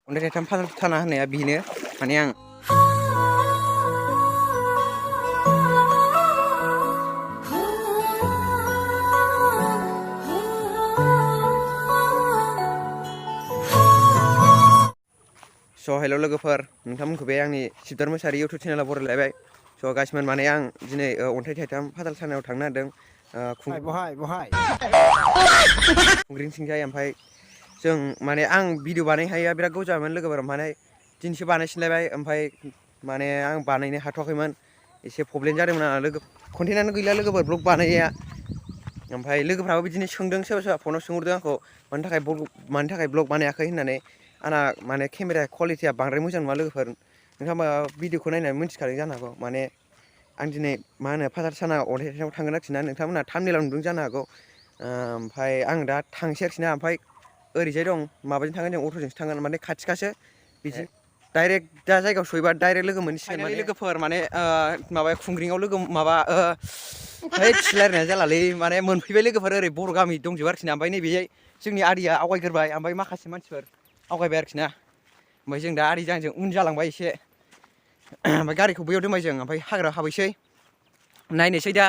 अन्थाइ थाइथाम फाथाना होनाया बेनो माने आं हेल' लोगोफोर नोंथांमोनखौ बे आंनि सिबदार मोसाहारि इउटुब चेनेलाव बरायलायबाय गाइसमोन माने आं दिनै अन्थाइ थाइथाम फाथाल सानायाव थांनो नागिरदों खुंग्रिंथिंजाय ओमफ्राय जों माने आं भिडिअ बानायहाया बिराद गोबाव जाबायमोन लोगोफोर माने दिनैसो बानायफिनलायबाय ओमफ्राय माने आं बानायनो हाथ'वाखैमोन एसे प्रब्लेम जादोंमोन आंना लोगो कन्टेन्टआनो गैला लोगोफोर ब्लग बानायनाया ओमफ्राय लोगोफ्राबो बिदिनो सोंदों सोरबा सोरबा फनाव सोंहरदों आंखौ मानि थाखाय ब्लग बानायाखै होननानै आंना माने केमेरा क्वालिटिया बांद्राय मोजां नङा लोगोफोर नोंथाङा भिडिअखौ नायनानै मिथिखादों जानो हागौ माने आं दिनै मा होनो फाथाल साना अन्थाइ थाइथामाव थांगोन आरोखि ना नोंथांमोनहा थाम्बनेलाव नुदों जानो हागौ ओमफ्राय आं दा थांसै आरोखि ना ओमफ्राय ओरैजाय दं माबाजों थांगोन जों अट'जोंसो थांगोन माने खाथिखासो बिदि डाइरेक्ट दा जायगायाव सहैबा डाइरेक्ट लोगो मोनसिगोन माने लोगोफोर माने माबा खुंग्रिङाव लोगो माबा रायलायनाया जालालै माने मोनफैबाय लोगोफोर ओरै बर' गामि दंजोबो आरोखि ना ओमफ्राय नैबेहाय जोंनि आदैया आवगायग्रोबाय ओमफ्राय माखासे मानसिफोर आवगायबाय आरोखि ना ओमफ्राय जों दा आदैजों आंजों उन जालांबाय एसे ओमफ्राय गारिखौ बैयाव दोनबाय जों ओमफ्राय हाग्रा हाबैसै नायनोसै दा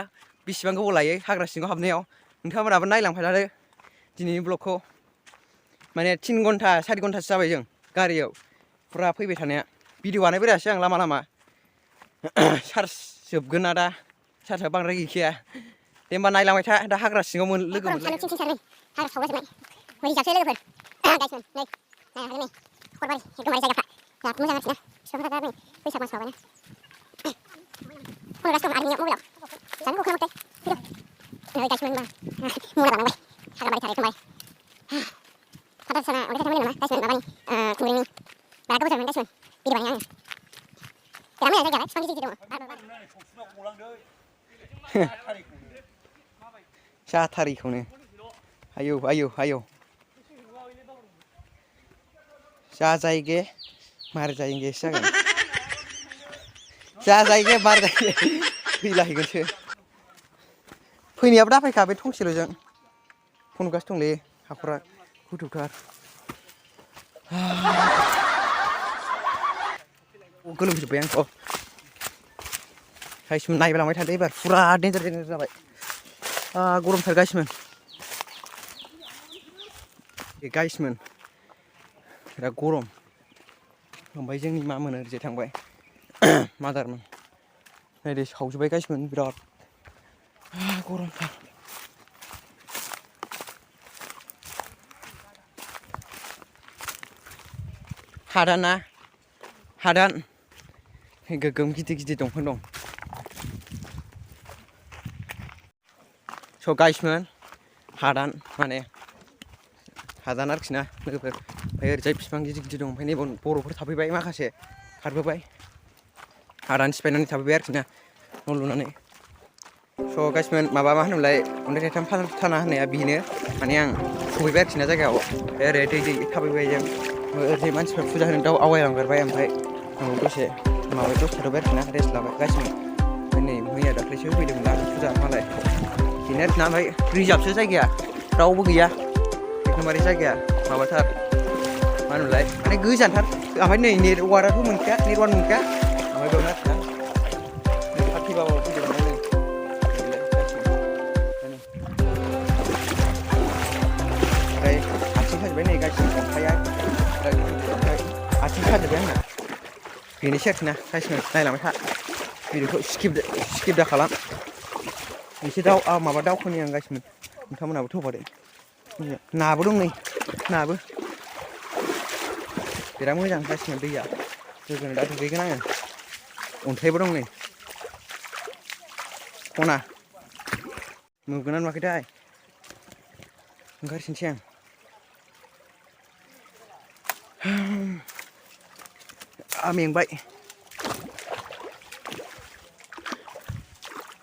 बेसेबां गोबाव लायो हाग्रा सिङाव हाबनायाव नोंथांमोनहाबो नायलांबाय थादो दिनैनि ब्लगखौ माने 3 घन्टा 4 घन्टासो जाबाय जों गारियाव फुरा फैबाय थानाया भिडिअ बानायबोयासै आं लामा लामा चार्ज जोबगोन ना दा चार्जआ बांद्राय गैखाया दे होमबा नायलांबाय था दा हाग्रा सिङाव लोगो मोनलाय हाग्रा सावगासिबाय रिजाबसै लोगोफोर गाइसमोन नै नायनो हागोन नै खरबारि एकदमबारे जायगाफ्रा बिराद मोजां आरोखि ना बिफांफ्रा दा नै बैसाग मास माबाना खनगासिनो दं आरिनियाव मबाइलाव जानो गखोना हरदों नै गाइसमोन होनबा मुला बानांबाय हाग्राबारि थार एकदमबारे फाथाल साना अन्थाइ थाइथाम होनो नामा गाइसमोन माबानि खुंग्रिंनि बिराद गोबाव जाबायमोन गाइसमोन भिडिअ बानायनो आङो बिराद मोजां जायगायालाय बिफां गिदिर गिदिर दङ जाथारिखौनो आयौ जा जाएंगे मार जाएंगेसो जागोन जा जाएंगे मार जाएंगे फैलाहैगोनसो फैनायाबो दाफायखा बे थंसेल'जों फनगासिनो दंलै हाखरा गोथौथार गोलोमजोब्बाय आंथ' गाइसमोन नायलांबाय थादो एबार फुरा देन्जार जाबाय गरमथार गाइसमोन बिराद गरम ओमफ्राय जोंनि मामोन ओरैजाय थांबाय मादारमोन नायदो सावजोब्बाय गाइसमोन बिराद गरमथार हादान गोगोम गिदिर दंफां दं गाइसमोन हादान माने हादान आरोखि ना लोगोफोर ओमफ्राय ओरैजाय बिफां गिदिर दं ओमफ्राय नैबाव बर'फोर थाफैबाय माखासे खारबोबाय हादान सिफायनानै थाफैबाय आरोखि ना न' लुनानै गाइसमोन माबा मा होनोमोनलाय अन्थाइ थाइथाम फाथाल साना होनाया बेनो माने आं सहैबाय आरोखि ना जायगायाव ओरै दै थाबायबाय जों ओरैजाय मानसिफ्रा फुजा होनो दाउ आवगायलांगोरबाय ओमफ्राय दसे थाथ'बाय आरोखि ना रेस्ट लाबाय गाइसमोन ओमफ्राय नै मैया दाख्लैसो होफैदोंमोन दा फुजा मालाय बेनो आरोखि ना ओमफ्राय रिजार्भसो जायगाया रावबो गैया एकदमबारे जायगाया माबाथार मा होनोमोनलाय माने गोजानथार ओमफ्राय नै नेटवार्कआबो मोनखाया ओमफ्राय बेयावनो आरोखि ना फार्टिबाबो फैदोंमोन आङो ओमफ्राय आथिं साजोब्बाय नै गाइसमोन अन्थाइआ आथिं साजोब्बाय आंना बेनोसै आरोखि ना गाइसमोन नायलांबाय था भिडिअखौ स्किप दा खालाम एसे माबा दावखोनि आं गाइसमोन नोंथांमोनहाबो थौफादो नाबो दं नै नाबो बिराद मोजां गाइसमोन दैया गोजोन दा दुगैगोन आङो अन्थाइबो दं नै खना नुगोना नुवाखैथाय ओंखारफिनसै आं मेंबाय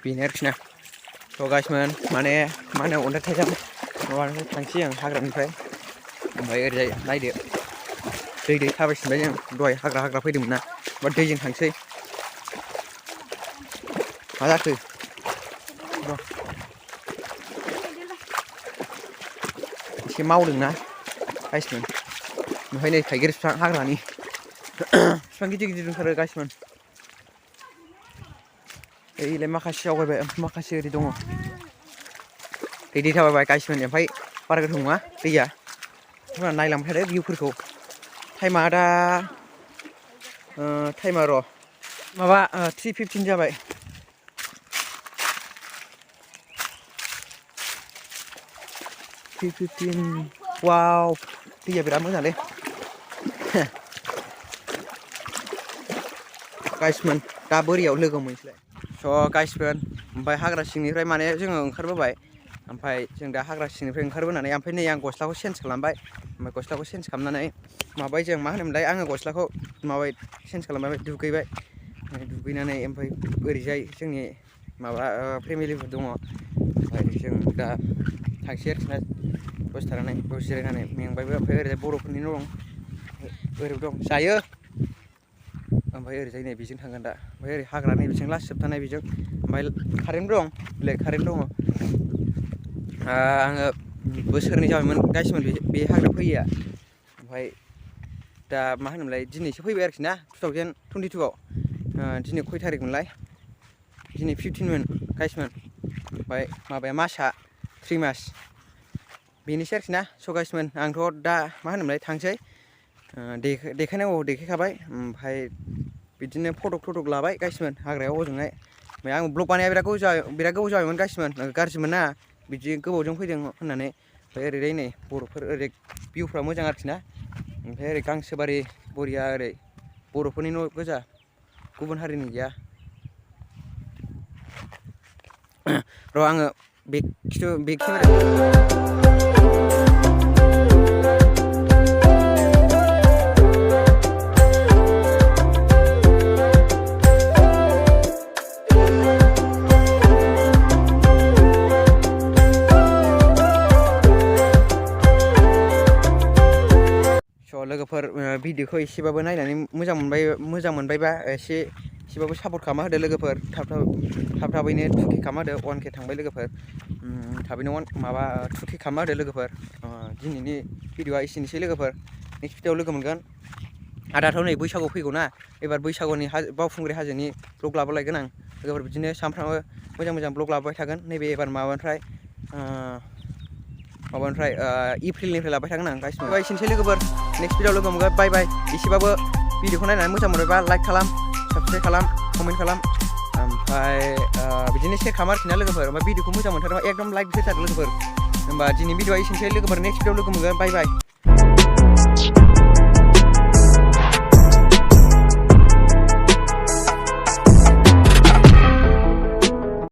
बेनो आरोखि ना गाइसमोन माने मा होनो अन्थाइ थाइथाम माबानिफ्राय थांसै आं हाग्रानिफ्राय ओमफ्राय ओरैजाय नायदो दै थाबायफिनबाय जों दहाय हाग्रा फैदोंमोन ना बा दैजों थांसै मा जाखो एसे मावदोंना गाइसमोन ओमफ्राय नै थाइगिर बिफां हाग्रानि बिफां गिदिर गिदिर ओंखारो गासिमोन ओइलाय माखासे आवगायबाय माखासे ओरै दङ दै थाबायबाय गासिमोन ओमफ्राय बारा गोथौ नङा दैया नायलांबाय थादो भिउफोरखौ टाइमा दा टाइमा र' माबा 3:15 जाबाय वाव दैया बिराद मोजांलै गाइसमोन दा बोरियाव लोगो मोनसैलाय स' गाइसमोन ओमफ्राय हाग्रा सिंनिफ्राय माने जोङो ओंखारबोबाय ओमफ्राय जों दा हाग्रा सिंनिफ्राय ओंखारबोनानै ओमफ्राय नै आं गस्लाखौ चेन्ज खालामबाय ओमफ्राय गस्लाखौ चेन्ज खालामनानै माबाय जों मा होनोमोनलाय आङो गस्लाखौ माबाय चेन्ज खालामबाय दुगैबाय दुगैनानै ओमफ्राय ओरैजाय जोंनि माबा फेमिलिफोर दङ ओमफ्राय जों दा थांसै आरोखि ना दसे थानानै दसे जिरायनानै मेंबायबो ओमफ्राय ओरैजाय बर'फोरनि न' दं ओरैबो दं जायो ओमफ्राय ओरैजाय नै बेजों थांगोन दा ओमफ्राय ओरै हाग्रानि बेजों लास्ट जोबथानाय बेजों ओमफ्राय कारेन्ट दं बेलाय कारेन्ट दङ आङो बोसोरनै जाबायमोन गासिमोन बे हाग्रा फैयैया ओमफ्राय दा मा होनोमोनलाय दिनैसो फैबाय आरोखि ना 2022आव दिनै खय थारिख मोनलाय दिनै 15मोन गाइसमोन ओमफ्राय माबाया मासआ 3 मास बेनोसै आरोखि ना स' गाइसमोन आंथ' दा मा होनोमोनलाय थांसै देखायनांगौ देखायखाबाय ओमफ्राय बिदिनो फटक लाबाय गाइसमोन हाग्रायाव ओजोंहाय ओमफ्राय आं ब्लग बानाया बिराद गोबाव जाबायमोन गाइसमोन गाज्रिमोन ना बिदि गोबावजों फैदों होननानै ओमफ्राय ओरैजाय नै बर'फोर ओरै भिउफ्रा मोजां आरोखि ना ओमफ्राय ओरै गांसोबारि बरिया ओरै बर'फोरनि न' गोजा गुबुन हारिनि गैया र' आङो बे केमेरा लोगोफोर भिडिअखौ एसेबाबो नायनानै मोजां मोनबायबा एसेबाबो सापर्ट खालामना होदो लोगोफोर थाबैनो 2K खालामना होदो 1K थांबाय लोगोफोर थाबैनो 2K खालामना होदो लोगोफोर दिनैनि भिडिअआ एसेनोसै लोगोफोर नेक्स्ट भिडिअआव लोगो मोनगोन दाथ' नै बैसागु फैगौ ना एबार बैसागुनि बावखुंग्रि हाजोनि ब्लग लाबोलायगोन आं लोगोफोर बिदिनो सानफ्रामबो मोजां ब्लग लाबोबाय थागोन नैबे एबार माबानिफ्राय एप्रिलनिफ्राय लाबाय थागोन आं गासिबो एसेनोसै लोगोफोर नेक्स्ट भिडिअआव लोगो मोनगोन बाय बाय एसेबाबो भिडिअखौ नायनानै मोजां मोनोबा लाइक खालाम साबसक्राइब खालाम कमेन्ट खालाम ओमफ्राय बिदिनो शेयार खालाम आरोखि ना लोगोफोर ओमफ्राय भिडिअखौ मोजां मोनथारबा एकदम लाइक होथार लोगोफोर होमबा दिनै भिडिअआ एसेनोसै लोगोफोर नेक्स्ट भिडिअआव लोगो मोनगोन बाय बाय